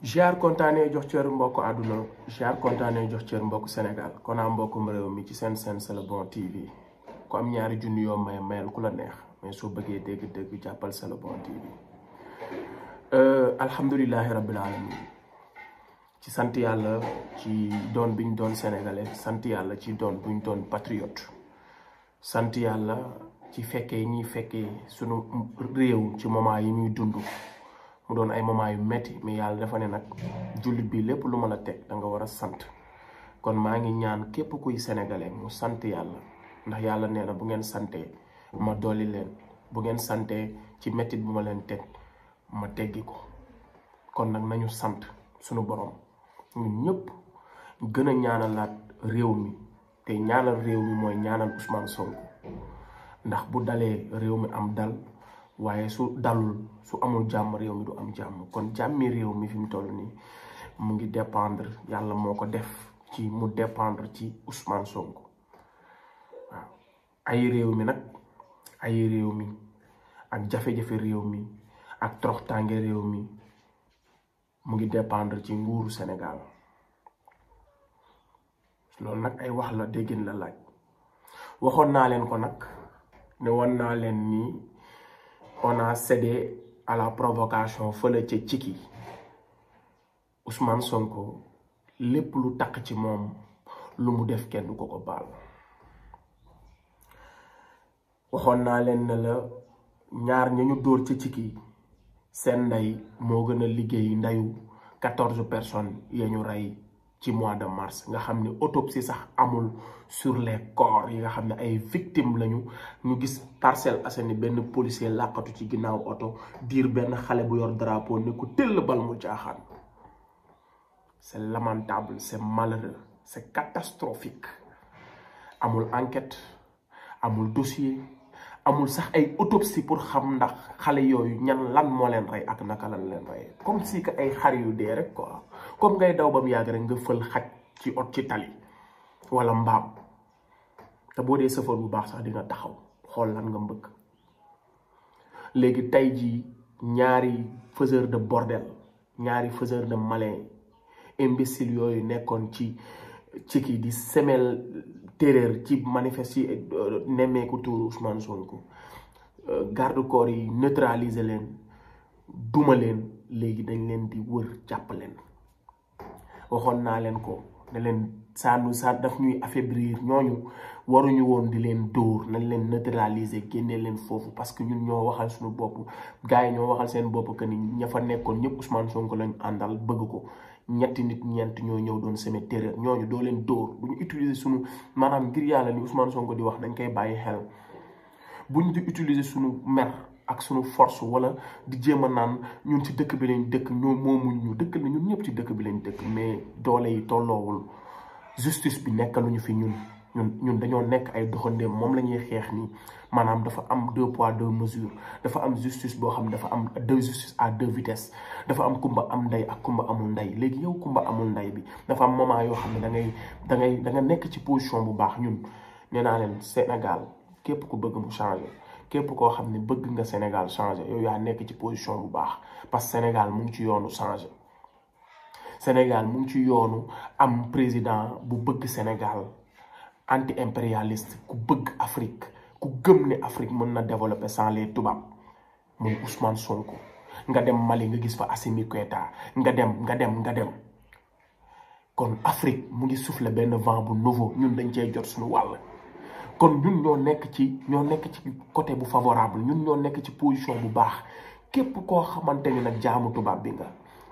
Ziar kontaanee jox cër mbokk àdduna ziar kontaanee jox cër mbokk Sénégal kona mbokkum réew mi ci seen C'est Bon TV ku am ñaari junni yoo mayal ku la neex mais soo bëggee dégg-dégg jàppal C'est Bon TV. Alhamdulillahi rabbil alamin ci sant yàlla ci doon biñ doon sénégalais sant yàlla ci doon buñ doon patriote sant yàlla ci fekkee ñi fekkee sunu réew ci moment yi muy dund. mu doon ay moment yu metti mais yàlla dafa ne nag jullit bi lépp lu ma la teg da nga war a sant kon maa ngi ñaan képp kuy sénégalais mu sant yàlla ndax yàlla nee na bu ngeen santee ma dolli leen bu ngeen santee ci mettit bu ma leen teg ma teggi ko kon nag nañu sant sunu borom ñun ñëpp gën a ñaanalaat réew mi te ñaanal réew mi mooy ñaanal Ousmane Sonko ndax bu dalee réew mi am dal waaye su dalul su amul jàmm réew mi du am jàmm kon jàmmi réew mi fi mu toll nii mu ngi dépendre yàlla moo ko def ci mu dépendre ci Ousmane Sonko waaw ay réew mi nag ay réew mi ak jafe-jafe réew mi ak toroxtaange réew mi mu ngi dépendre ci nguuru Sénégal loolu nag ay wax la déggin la laaj waxoon naa leen ko nag ne woon naa leen nii on a cédé à la provocation fële ca ciki Ousmane Sonko lépp lu takk ci moom lu mu def kenn du ko baal waxoon naa leen ne la ñaar ña ñu dóor ca ciki seen ndey moo gën a liggéey ndeyu 14 personnes ya ñu rey ci mois de mars nga xam ne autopsie sax amul sur les corps yi nga xam ne ay victimes lañu ñu gis Parcelles Assainies benn policier làqatu ci ginnaaw oto diir benn xale bu yor drapeau ne ko tëll bal mu jaaxaan c'est lamentable c'est malheureux c'est catastrophique amul enquête amul dossier amul sax ay autopsie pour xam ndax xale yooyu ñan lan moo leen rey ak naka lan leen rey comme si que ay xar yu dee rek quoi comme ngay daw ba mu yàgg rek nga fël xaj ci ot ci tali wala mbaam te boo dee sëfër bu baax sax dina taxaw xool lan nga mbëgg léegi tey jii ñaari faiseur de bordel ñaari faiseur de malin imbécile yooyu nekkoon ci kii di semel terreur ci manifeste nemmeeku tuuru Ousmane Sonko garde corps yi neutraliser leen duma leen léegi dañ leen di wër jàpp leen waxoon naa leen ko ne leen saa daf ñuy affaiblir ñooñu waruñu woon di leen dóor nañ leen neutraliser génne leen foofu parce que ñun ñoo waxal suñu bopp gars yi ñoo waxal seen bopp que ni ña fa nekkoon ñëpp Ousmane Sonko lañ àndal bëgg ko ñetti nit ñeent ñoo ñëw doon semer terreur ñooñu doo leen dóor bu ñu utiliser suñu maanaam ngir yàlla ni Ousmane Sonko di wax dañ koy bàyyi xel bu ñu di utiliser suñu mer ak suñu force wala di jéem a naan ñun ci dëkk bi lañ dëkk ñoo moomuñ ñu dëkk la ñun ñëpp ci dëkk bi lañ dëkk mais doole yi tolloowul justice bi nekkaluñu fi ñun dañoo nekk ay doxandéem moom la ñuy xeex nii maanaam dafa am 2 poids 2 mesures dafa am justice boo xam ne dafa am justice à 2 vitesses dafa am kumba am ndey ak kumba amul ndey léegi yow kumba amul ndey bi dafa am moment yoo xam ne da nga nekk ci position bu baax ñun nee naa leen Sénégal képp ku bëgg mu changer képp koo xam ne bëgg nga Sénégal changer yow yaa nekk ci position bu baax parce que Sénégal mu ngi ci yoonu changer Sénégal mu ngi ci yoonu am président bu bëgg Sénégal anti-impérialiste ku bëgg Afrique ku gëm ne Afrique mën na développer sans les tubaab muy Ousmane Sonko nga dem Mali nga gis fa Assimi Goïta nga dem kon Afrique mu ngi souffler benn vent bu nouveau ñun dañ cee jot suñu wàll kon ñun ñoo nekk ci côté bu favorable ñun ñoo nekk ci position bu baax képp koo xamante ni nag jaamu tubaab bi nga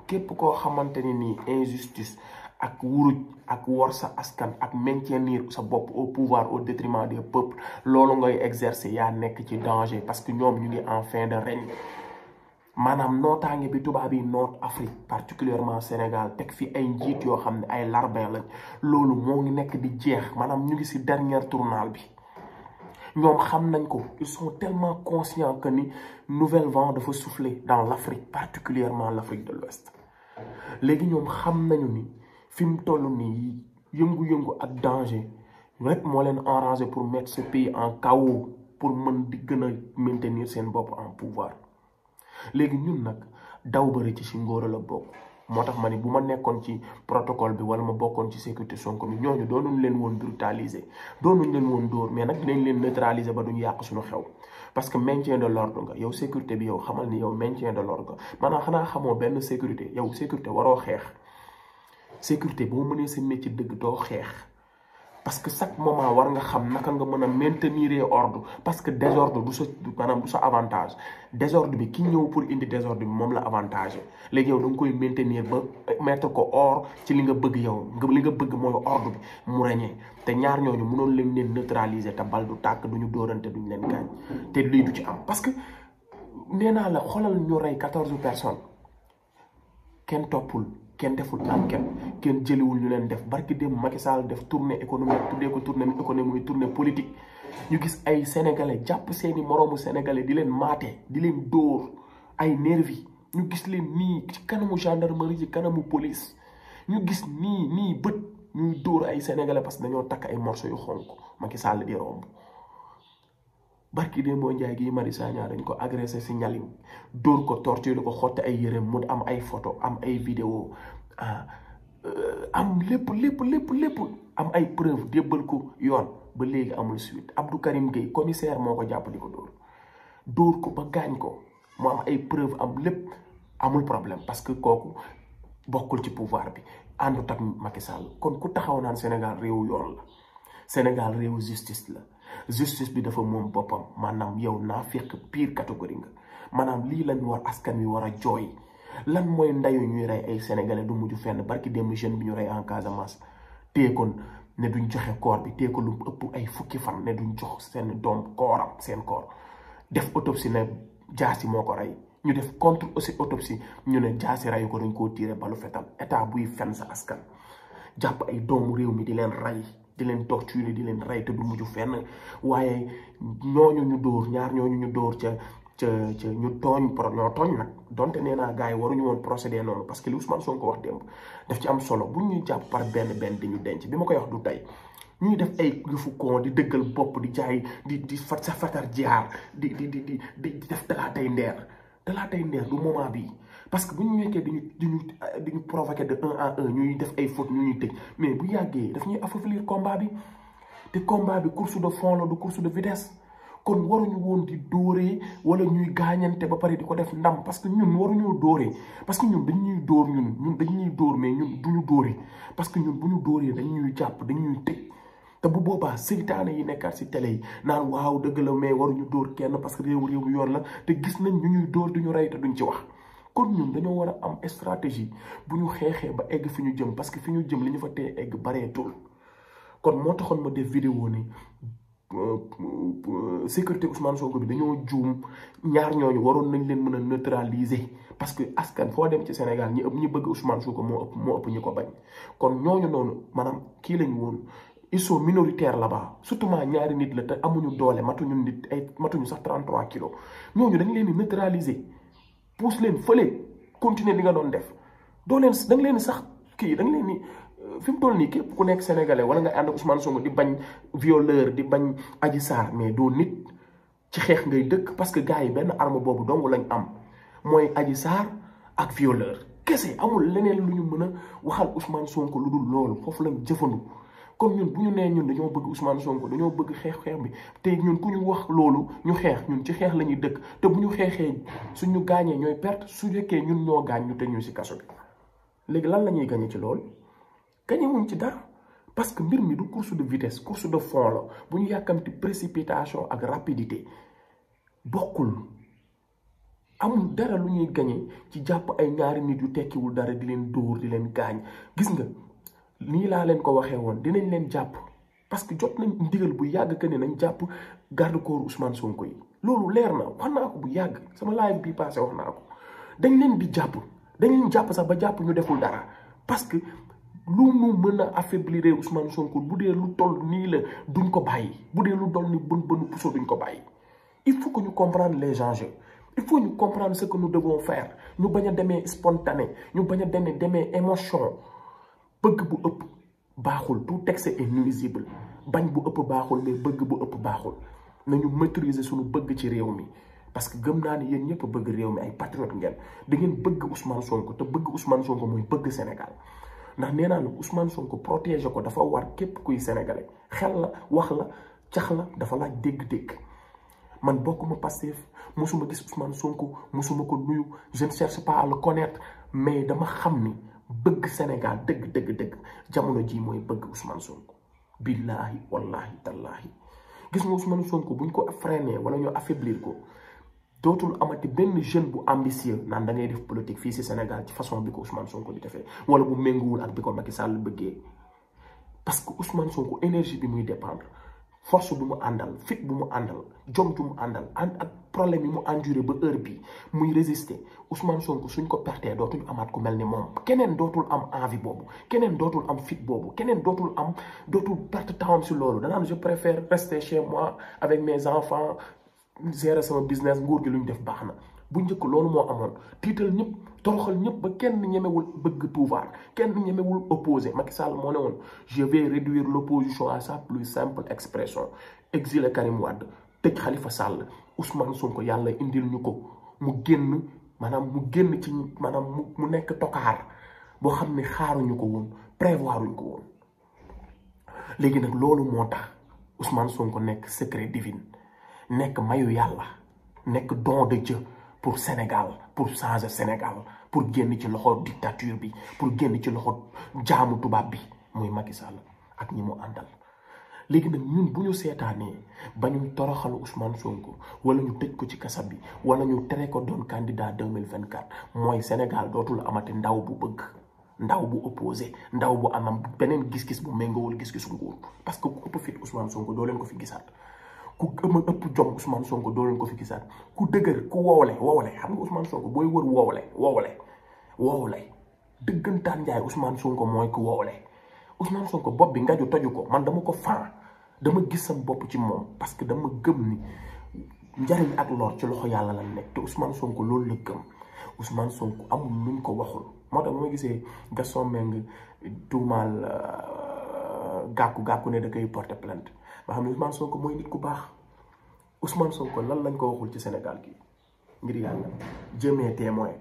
képp koo xamante ni nii injustice ak wuruj ak wor sa askan ak maintenir sa bopp au pouvoir au détriment des peuples loolu ngay exercer yaa nekk ci danger parce que ñoom ñu ngi en fin de règne maanaam nootaange bi tubaab yi noot Afrique particulièrement Sénégal teg fi ay njiit yoo xam ne ay larbin lañ loolu moo ngi nekk di jeex maanaam ñu ngi ci dernier tournant bi ñoom xam nañ ko ils sont tellement conscients que ni nouvel vent dafa souffler dans l'Afrique particulièrement l'Afrique de l'Ouest léegi ñoom xam nañu ni fi mu toll nii yëngu-yëngu ak danger rek moo leen arrangé pour mettre ce pays en chaos pour mën di gën a maintenir seen bopp en pouvoir léegi ñun nag daw bëri ci si ngóor la bokk motax mané buma nekkon ci protocole bi wala ma bokkon ci sécurité Sonko bi ñooñu doonuñ leen won brutaliser doonuñ leen won dóor mais nak dinañ leen neutraliser ba duñ yàq suñu xew parce que maintien de l'ordre nga yow sécurité bi yow xamal ni yow maintien de l'ordre maanaam xanaa xamoo benn sécurité yow sécurité waroo xeex sécurité boo mënee sa métier dëgg doo xeex parce que chaque moment war nga xam naka nga mën a maintenir ordre parce que désordre du sa maanaam du sa avantage désordre bi ki ñëw pour indi désordre bi moom la avantage léegi yow da nga koy maintenir ba mettre ko hors ci li nga bëgg yow li nga bëgg mooy ordre bi mu ràññee te ñaar ñooñu mënoon leen neutraliser te bal du tàkk duñu dóorante duñu leen gaañ te lii du ci am parce que nee naa la xoolal ñu rey 14 personnes kenn toppul kenn deful enquête kenn jëliwul ñu leen def barki dem Macky Sall def tournée économique tuddee ko tournée économique tournée politique ñu gis ay sénégalais jàpp seeni moroomu sénégalais di leen maate di leen dóor ay nervi ñu gis leen nii ci kanamu gendarmerie ci kanamu police ñu gis nii bët ñuy dóor ay sénégalais parce que dañoo takk ay morceaux yu xonk Macky Sall di romb barki dem boo njaay gi Mari Sagna dañ ko agressé si ñalim dóor ko torture ko xotte ay yërëm mu am ay photo am ay vidéo am lépp am ay preuve débbal ko yoon ba léegi amul suite Abdou Karim Gueye commissaire moo ko jàpp di ko dóor ko ba gaañ ko mu am ay preuve am lépp amul problème parce que kooku bokkul ci pouvoir bi àndut ak Macky Sall kon ku taxaw naan Sénégal réewu yoon la Sénégal réewu justice la justice bi dafa moom boppam maanaam yow naa fekk pire catégorie nga maanaam lii lañ war askan wi war a jooy lan mooy ndayu ñuy rey ay sénégalais du mujj fenn barki démb jeune bi ñu rey en Casamance téye ko ne duñ joxe koor bi téye ko lu ëpp ay fukki fan ne duñ jox seen doom kooram seen koor def autopsie ne jaasi moo ko rey ñu def contre aussi autopsie ñu ne jaasi reyu ko dañ koo tiire balu fetal état buy fen sa askan jàpp ay doomu réew mi di leen rey di leen torturer di leen rey te du mujj fenn waaye ñooñu ñu dóor ñaar ñooñu ñu dóor ca ñu tooñ ñoo tooñ nag donte nee naa gars yi waruñu woon procéder noonu parce que li Ousmane Sonko wax démb daf ci am solo bu ñuy jàpp par benn di ñu denc bi ma koy wax du tey ñuy def ay yëfu kon di dëggal bopp di jaay di fat sa fatar jaar di def dalaatay ndeer du moment bii parce que bu ñu nekkee diñu provoquer de 1 à 1 ñuy def ay fautes ñu ñuy tëj mais bu yàggee daf ñuy affaiblir combat bi te combat bi course de fond la du course de vitesse kon waruñu woon di dóoree wala ñuy gaañante ba pare di ko def ndam parce que ñun waruñoo dóoree parce que ñun dañuy dóor ñun dañuy dóor mais ñun duñu dóoree parce que ñun bu ñu dóoree dañuy jàpp dañuy tëj te bu boobaa seytaane yi nekkaat si télé yi naan waaw dëgg la mais waruñu dóor kenn parce que réew yoon la te gis nañ ñu ñuy dóor duñu rey te duñ ci wax kon ñun dañoo war a am stratégie bu ñu xeexee ba egg fi ñu jëm parce que fi ñu jëm li ñu fa tee egg bareetul kon moo taxoon ma def vidéo ni sécurité Ousmane Sonko bi dañoo juum ñaar ñooñu waroon nañ leen mën a neutraliser parce que askan foo dem ci Sénégal ñi bëgg Ousmane Sonko moo ëpp ñi ko bañ kon ñooñu noonu maanaam kii lañu woon ils sont minoritaires là-bas surtout ñaari nit la te amuñu doole matuñu sax 33 kilos ñooñu dañ leen di neutraliser pousse leen fële continuer li nga doon def doo leen da nga leen sax kii da nga leen ni fi mu toll nii képp ku nekk sénégalais wala nga ànd ak Ousmane Sonko di bañ violeur di bañ Adji Sarr mais doo nit ci xeex ngay dëkk parce que gars yi benn arme boobu dong lañ am mooy Adji Sarr ak violeur kese amul leneen lu ñu mën a waxal Ousmane Sonko lu dul loolu foofu lañ jëfandu kon ñun bu ñu nee ñun dañoo bëgg Ousmane Sonko dañoo bëgg xeex bi te ñun ku ñu wax loolu ñu xeex ñun ci xeex la ñuy dëkk te bu ñu xeexee suñu gaañee ñooy perte su fekkee ñun ñoo gaañ ñu te ñu si kaso bi léegi lan la ñuy gagné ci loolu gagné wuñ ci dara parce que mbir mi du course de vitesse course de fond la bu ñu yàkkamti précipitation ak rapidité bokkul amul dara lu ñuy gagné ci jàpp ay ñaari nit yu tekkiwul dara di leen dóor di leen gaañ gis nga nii laa leen ko waxee woon dinañ leen jàpp parce que jot nañ ndigal bu yàgg que ne nañ jàpp garde corps Ousmane Sonko yi loolu leer na wax naa ko bu yàgg sama live bi passé wax naa ko dañ leen di jàpp dañ leen jàpp sax ba jàpp ñu deful dara parce que lu mu mën a affaiblir Ousmane Sonko bu dee lu toll nii la duñ ko bàyyi bu dee lu toll ni bënu puso duñ ko bàyyi il faut que ñu comprendre les enjeux il faut ñu comprendre ce que nous devons faire ñu bañ a demee spontané ñu bañ a demee émotion bëgg bu ëpp baaxul tout excès est nuisible bañ bu ëpp baaxul mais bëgg bu ëpp baaxul nañu maîtriser suñu bëgg ci réew mi parce que gëm naa ne yéen ñëpp bëgg réew mi ay patriotes ngeen da ngeen bëgg Ousmane Sonko te bëgg Ousmane Sonko mooy bëgg Sénégal ndax nee naa ne Ousmane Sonko protéger ko dafa war képp kuy sénégalais xel la wax la cax la dafa laaj dégg-dégg man bokkuma Pastef musuma gis Ousmane Sonko musuma ko nuyu je ne cherche pas à le connaître mais dama xam ni bëgg Sénégal dëgg jamono ji mooy bëgg Ousmane Sonko billahi wallahi tallahi gis nga Ousmane Sonko buñ ko freiner wala ñu affaiblir ko dootul amati benn jeune bu ambitieux naan da ngay def politique fii si Sénégal ci façon bi ko Ousmane Sonko di defee wala bu méngoowul ak bi ko Macky Sall bëggee parce que Ousmane Sonko énergie bi muy dépendre force bu mu àndal fit bu mu àndal jom ju mu àndal ak problème yi mu enduré ba heure bi muy résister Ousmane Sonko suñ ko pertee dootuñu amaat ku mel ni moom keneen dootul am envie boobu keneen dootul am fit boobu keneen dootul perte temps si loolu danaan je préfère rester chez moi avec mes enfants gérer sama business nguur gi lu ñu def baax na bu njëkk loolu moo amoon tiital ñëpp toroxal ñëpp ba kenn ñemewul bëgg pouvoir kenn ñemewul opposé Macky Sall moo ne woon je vais réduire l'opposition à sa plus simple expression exiler Karim Wade tëj Khalifa Sall Ousmane Sonko yàlla indil ñu ko mu génn ci maanaam mu nekk tokaar boo xam ne xaaruñu ko woon prévoiruñu ko woon léegi nag loolu moo tax Ousmane Sonko nekk secret divin nekk mayu yàlla nekk don de Dieu pour Sénégal pour changer Sénégal pour génn ci loxo dictature bi pour génn ci loxo jaamu tubaab bi muy Macky Sall ak ñi mu àndal léegi nag ñun bu ñu seetaanee ba ñu toroxal Ousmane Sonko wala ñu tëj ko ci kasa bi wala ñu tere ko doon candidat 2024 mooy Sénégal dootul amati ndaw bu bëgg ndaw bu opposé ndaw bu amam beneen gis-gis bu méngoowul gis-gisu nguur parce que ku ëpp fit Ousmane Sonko doo leen ko fi gisaat ku ëpp jom Ousmane Sonko doo leen ko fi gisaat ku dëgër ku woowle xam nga Ousmane Sonko booy wër woowle dëggantaan njaay Ousmane Sonko mooy ku woowle Ousmane Sonko bopp bi ngaju toju ko man dama ko fan dama gis sam bopp ci moom parce que dama gëm ni njariñ ak lor ci loxo yàlla la nekk te Ousmane Sonko loolu la gëm Ousmane Sonko amul luñ ko waxul moo tax ba ma gisee Gaston Mbengue tuumaal gàkku ne da koy porter plainte ba xam ne Ousmane Sonko mooy nit ku baax Ousmane Sonko lan lañ ko waxul ci Sénégal gi ngir yàlla jëmee témoin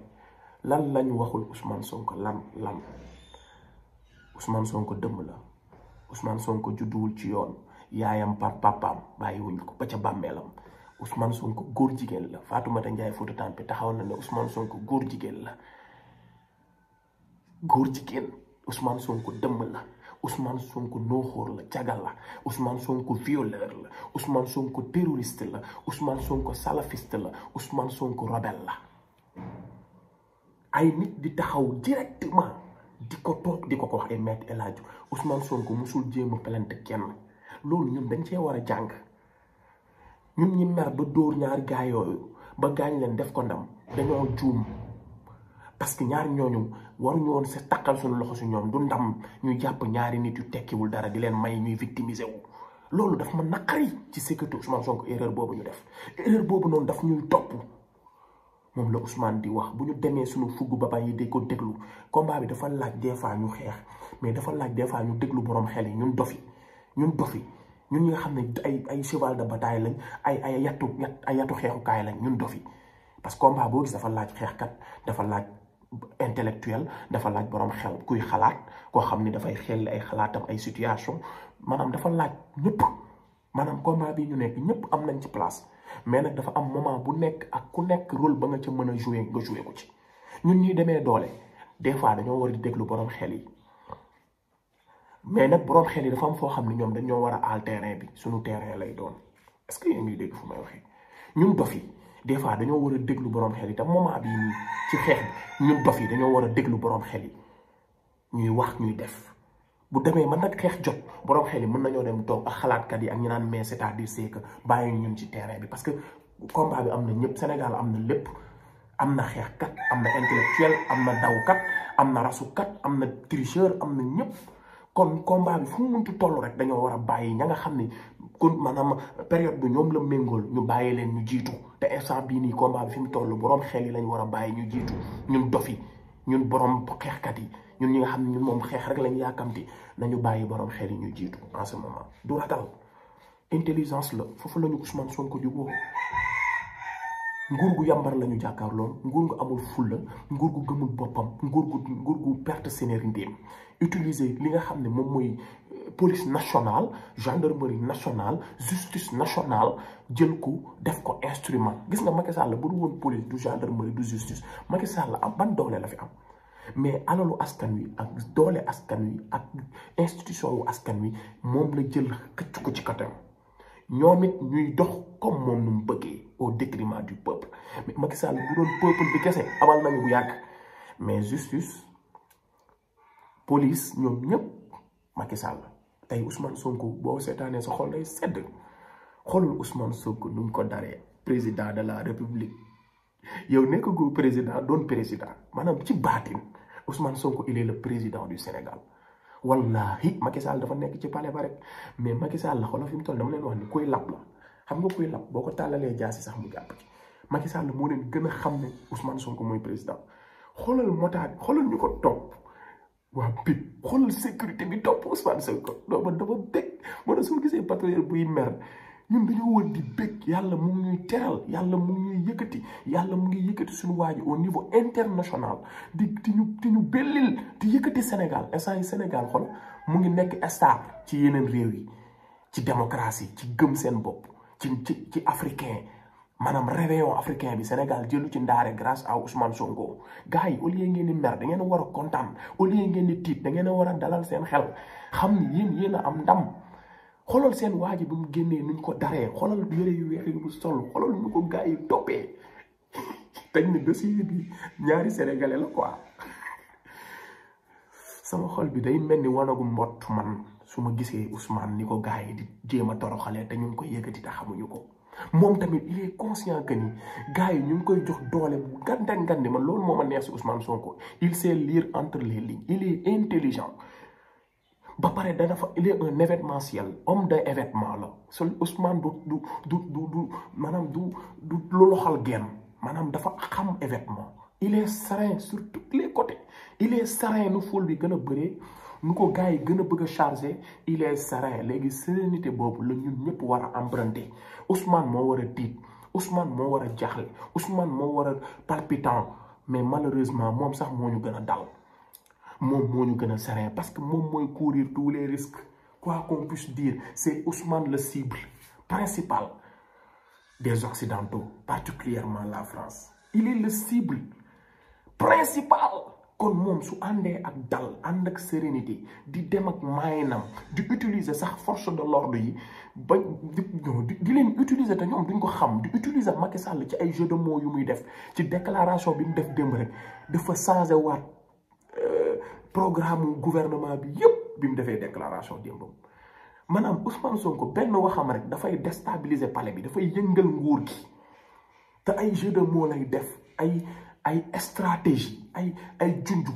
lan lañ waxul Ousmane Sonko lan Ousmane Sonko dëmm la Ousmane Sonko judduwul ci yoon yaayam papaam bàyyiwuñ ko ba ca bàmmeelam Ousmane Sonko góor jigéen la Fatoumata Ndiaye Fouta Tampi taxaw na ne Ousmane Sonko góor jigéen la Ousmane Sonko dëmm la Ousmane Sonko nooxóor la cagal la Ousmane Sonko violeur la Ousmane Sonko terroriste la Ousmane Sonko salafiste la Ousmane Sonko rebelle la ay nit di taxaw directement di ko toog di ko wax ay maître El Hadji Ousmane Sonko musul jéem a plainte kenn loolu ñun dañ cee war a jàng ñun ñi mer ba dóor ñaari gaay yooyu ba gaañ leen def ko ndam dañoo juum parce que ñaari ñooñu waruñu woon sa takkal suñu loxo si ñoom du ndam ñu jàpp ñaari nit yu tekkiwul dara di leen may ñuy victimiser wu loolu daf ma naqari ci sécurité Ousmane Sonko erreur boobu ñu def erreur boobu noonu daf ñuy topp moom la Ousmane di wax bu ñu demee suñu fugg ba bàyyi di ko déglu combat bi dafa laaj des fois ñu xeex mais dafa laaj des fois ñu déglu borom xel yi ñun dofi ñun ñi nga xam ne ay cheval de bataille lañ ay yatu xeexukaay lañ ñun dofi parce que combat boo gis dafa laaj xeexkat dafa laaj intellectuel dafa laaj borom xel kuy xalaat koo xam ni dafay xel ay xalaatam ay situation maanaam dafa laaj ñëpp maanaam combat bi ñu nekk ñëpp am nañ ci place mais nag dafa am moment bu nekk ak ku nekk rôle ba nga ca mën a jouer nga jouer ko ci ñun ñuy demee doole des fois dañoo war di déglu borom xel yi mais nag borom xel yi dafa am foo xam ne ñoom dañoo war a al terrain bi suñu terrain lay doon est-ce que yéen ngi dégg fu may waxee ñun dof yi des fois dañoo war a déglu borom xel yi te moment bii nii ci xeex bi ñun dof yi dañoo war a déglu borom xel yi ñuy wax ñuy def bu demee man nag xeex jot borom xel yi mën nañoo dem toog ak xalaatkat yi ak ñu naan mais c'est-à-dire c'est que bàyyi ñun ci terrain bi parce que combat bi am na ñëpp Sénégal am na lépp am na xeexkat am na intellectuel am na dawkat am na rasukat am na tricheur am na ñëpp kon combat bi fu mu muntu toll rek dañoo war a bàyyi ña nga xam ne kon maanaam période bi ñoom la méngool ñu bàyyi leen ñu jiitu te instant bii nii combat bi fi mu toll borom xel yi lañ war a bàyyi ñu jiitu ñun dof yi ñun borom xeexkat yi ñun ñi nga xam ne ñun moom xeex rek lañ yàkkamti nañu bàyyi borom xel yi ñu jiitu en ce moment du ragal intelligence la foofu la ñu Ousmane Sonko di woo nguur gu yambar lañu jàkkaarloo, nguur gu amul fulla, nguur gu gëmul boppam, nguur gu perte sérénité, utiliser li nga xam ne moom mooy police nationale, gendarmerie nationale, justice nationale, jël ko def ko instrument. Gis nga Macky Sall bu du woon police du gendarmerie du justice, Macky Sall am ban doole la fi am. Mais alalu askan wi ak doole askan wi ak institution wu askan wi moom la jël xëcc ko ci katam. ñoom it ñuy dox comme moom nu mu bëggee au détriment du peuple. Mais Macky Sall bu doon peuple bi kese abal nañu bu yàgg. Mais justice police ñoom ñëpp Macky Sall. Tey Ousmane Sonko boo seetaanee sa xol day sedd xolul Ousmane Sonko nu mu ko daree président de la république yow nekk go président doon président maanaam ci baatin Ousmane Sonko il est le président du Sénégal wallahi Macky Sall dafa nekk ci palais ba rek mais Macky Sall la xoolal fi mu toll dama leen wax ni kuy lab la xam nga kuy lab boo ko tàllalee jaasi sax mu jàpp ci Macky Sall moo leen gën a xam ne Ousmane Sonko mooy président xoolal motaat xoolal ñu ko topp. waa pip xoolal sécurité bi topp Ousmane Sonko dama bég moo tax soo gisee patriote buy mer ñun dañoo war di bég yàlla mu ngi ñuy teral yàlla mu ngi ñuy yëkkati yàlla mu ngi yëkkati suñu waa ji au niveau international di ñu bellil di yëkkati Sénégal instant yi Sénégal xool mu ngi nekk star ci yeneen réew yi ci démocratie ci gëm seen bopp ci africain maanaam réveillon africain bi Sénégal jëlu ci ndaare grâce à Ousmane Sonko gars yi au lieu ngeen di mer da ngeen a war a kontaan au lieu ngeen di tiit da ngeen a war a dalal seen xel xam ni yéen a am ndam xoolal seen waa ji bu mu génnee nuñ ko daree xoolal yére yu weex yu mu sol xoolal ñu ko gars yi toppee dañ ne dossier bi ñaari sénégalais la quoi sama xol bi day mel ni wanagu mbott man su ma gisee Ousmane ni ko gars yi di jéem a toroxalee te ñu ngi koy yëkkati te xamuñu ko. moom tamit il est conscient que ni gars yi ñu ngi koy jox doole bu gànde man loolu moo ma neex si Ousmane Sonko il sait lire entre les lignes il est intelligent ba pare dana fa il est un événementiel homme de événement la sol Ousmane du maanaam du loxal genn maanaam dafa xam événement il est serein sur tous les côtés il est serein nu ful bi gën a bëree nu ko gars yi gën a bëgg a chargé il est serein léegi sérénité boobu la ñun ñëpp war a emprunter Ousmane moo war a tiit Ousmane moo war a jaaxle Ousmane moo war a palpitant mais malheureusement moom sax moo ñu gën a dal moom moo ñu gën a serein parce que moom mooy courir tous les risques quoi qu'on puisse dire c'est Ousmane le cible principal des Occidentaux particulièrement la France il est le cible principal. kon moom su àndee ak dal ànd ak sérénité di dem ak maayinam di utiliser sax force de l'ordre yi ba di leen utiliser te ñoom duñ ko xam di utiliser Macky Sall ci ay jeu de mots yu muy def ci déclaration bi mu def démb rek dafa changé waat programme gouvernement bi yépp bi mu defee déclaration démbam maanaam Ousmane Sonko benn waxam rek dafay déstabiliser palais bi dafay yëngal nguur gi te ay jeu de mots lay def ay stratégie ay junju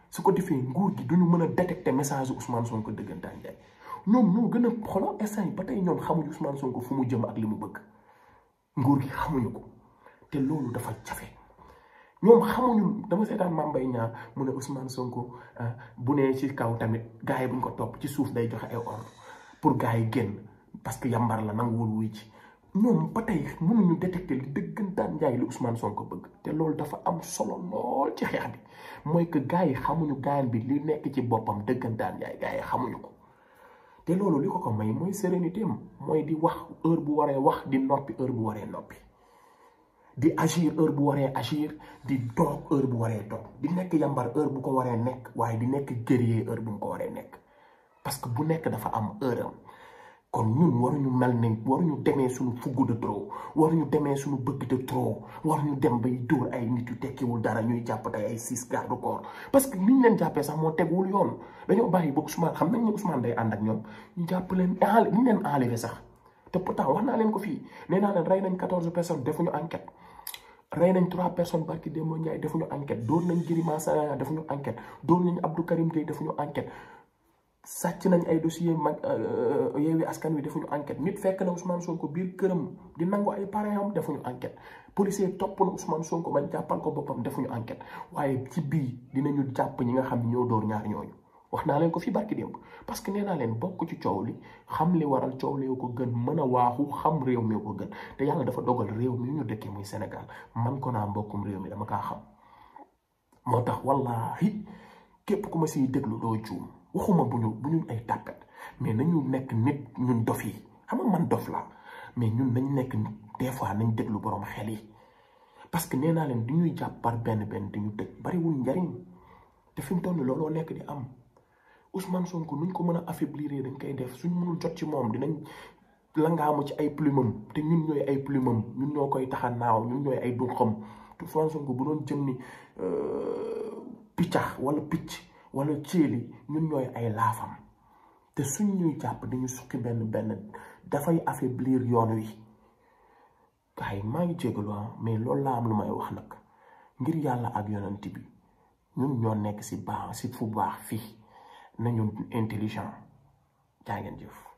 su ko defee nguur gi duñu mën a détecter message Ousmane Sonko dëggantaan jaay ñoom ñoo gën a xoolal instant yi ba tey ñoom xamuñu Ousmane Sonko fu mu jëm ak li mu bëgg nguur gi xamuñu ko te loolu dafa jafe ñoom xamuñu dama seetaan Mame Mbaye Niang mu ne Ousmane Sonko bu nee ci kaw tamit gars yi buñ ko topp ci suuf day joxe ay ordre pour gars yi génn parce que yambar la nanguwul wuy ci ñoom ba tey mënuñu détecter li dëggantaan njaay li Ousmane Sonko bëgg te loolu dafa am solo lool ci xeex bi mooy que gars yi xamuñu gaayan bi li nekk ci boppam dëggantaan njaay gars yi xamuñu ko te loolu li ko may mooy sérénité am mooy di wax heure bu waree wax di noppi heure bu waree noppi di agir heure bu waree agir di toog heure bu waree toog di nekk yambar heure bu ko waree nekk waaye di nekk guerrier heure bu mu ko waree nekk parce que bu nekk dafa am heure am kon ñun waruñu mel ne waruñu demee suñu fugg de trop waruñu demee suñu bëgg de trop waruñu dem bay dóor ay nit yu tekkiwul dara ñuy jàpp tey ay 6 garde corps parce que niñ leen jàppee sax moo tegwul yoon dañoo bàyyi ba Ousmane xam nañ ne Ousmane day ànd ak ñoom ñu jàpp leen niñ leen enlevé sax te pourtant wax naa leen ko fii nee naa leen rey nañ 14 personnes defuñu enquête rey nañ 3 personnes barki Demba Ndiaye defuñu enquête dóor nañ Girima Sagna defuñu enquête dóor nañ Abdou Karim Gueye defuñu enquête sàcc nañ ay dossier mag Yewwi Askan Wi defuñu enquête nit fekk na Ousmane Sonko biir këram di nangu ay parrain am defuñu enquête policier topp na Ousmane Sonko ba jàppal ko boppam defuñu enquête waaye ci bii dinañu jàpp ñi nga xam ne ñoo dóor ñaar ñooñu wax naa leen ko fi barki démb parce que nee naa leen bokk ci coow li xam li waral coow li ko gën mën a waaxu xam réew mi ko gën te yàlla dafa dogal réew mi ñu dëkkee muy Sénégal man ko naa mbokkum réew mi dama kaa xam moo tax wallahi képp ku ma siy déglu doo juum waxuma bu ñu ay tàkkat mais nañu nekk nit ñun dof yi xam nga man dof la mais ñun nañ nekk des fois nañ déglu borom xel yi parce que nee naa leen di ñuy jàpp par benn di ñu tëj bariwul njariñ te fi mu toll looloo nekk di am Ousmane Sonko nuñ ko mën a affaiblir dañ koy def suñ mënul jot ci moom dinañ langaamu ci ay plumam te ñun ñooy ay plumam ñun ñoo koy taxa naaw ñun ñooy ay dunxam te Ousmane Sonko bu doon jëm ni piccax wala picc wala céeli ñun ñooy ay laafam te suñ ñuy jàpp dañu sukki benn dafay affaiblir yoon wi gaay maa ngi jégalu mais loolu laa am lu may wax nag ngir yàlla ak yonent bi ñun ñoo nekk si fu baax fii nañu intelligent jaa ngeen jëf